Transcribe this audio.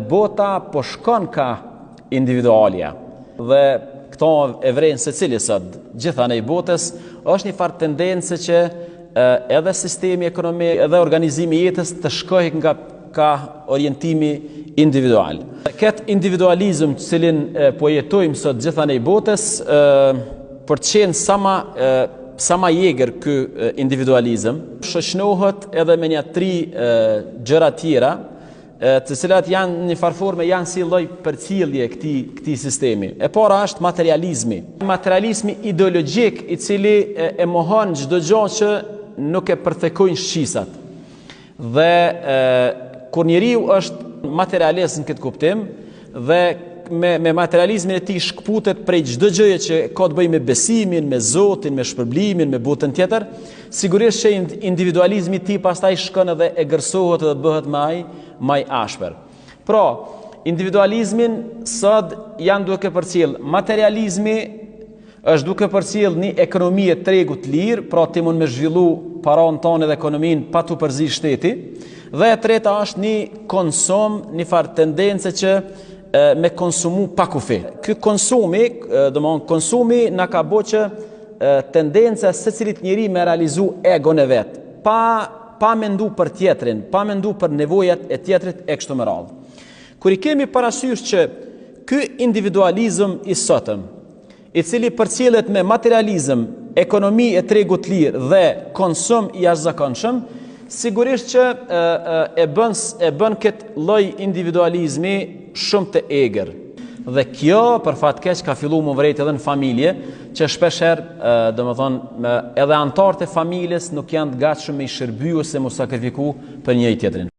Bota po shkon ka individualja dhe këto e vren secili sot, gjithanej botës, është një farë tendence që edhe sistemi ekonomik, edhe organizimi i jetës të shkojë nga ka orientimi individual. Këtë individualizëm të cilin po jetojmë sot gjithanej botës, për të qenë sa ma, sa ma i egër ky individualizëm, shoqnohet edhe me një tri gjëra tjera, të cilat janë një farë forme janë si lloj përcjellje e këtij këtij sistemi. E para është materializmi. Materializmi ideologjik i cili e, e mohon çdo gjë që nuk e përthekojnë shqisat. Dhe e, kur njeriu është materialist në këtë kuptim dhe me me materializmin e tij shkëputet prej çdo gjëje që ka të bëjë me besimin, me Zotin, me shpërblimin, me botën tjetër, Sigurisht që individualizmi i tij pastaj shkon edhe egërsohet edhe bëhet ma i ma i ashpër. Pra, individualizmin sot janë duke përcjell materializmi është duke përcjell një ekonomi e tregut të lirë, pra ti mund me zhvillu paranë tane dhe ekonominë pa t'u përzi shteti. Dhe e treta është një konsum, një farë tendence që e, me konsumu pa kufi. Ky konsumi, domethonë konsumi na ka bo që tendenca e secilit njeri me realizu egon e vet, pa pa mendu për tjetrin, pa mendu për nevojat e tjetrit e kështu me radhë. Kur i kemi parasysh që ky individualizëm i sotëm, i cili përcjellet me materializëm, ekonomi e tregut të lirë dhe konsum i jashtëzakonshëm, sigurisht që e, e, e bën e bën këtë lloj individualizmi shumë të egër. Dhe kjo, për fat keq, ka fillu m'u vrejt edhe në familje, që shpeshherë, domethonë, edhe anëtarët e familjes nuk janë të gatshëm me i shërby ose m'u sakrifiku për njëri tjetrin.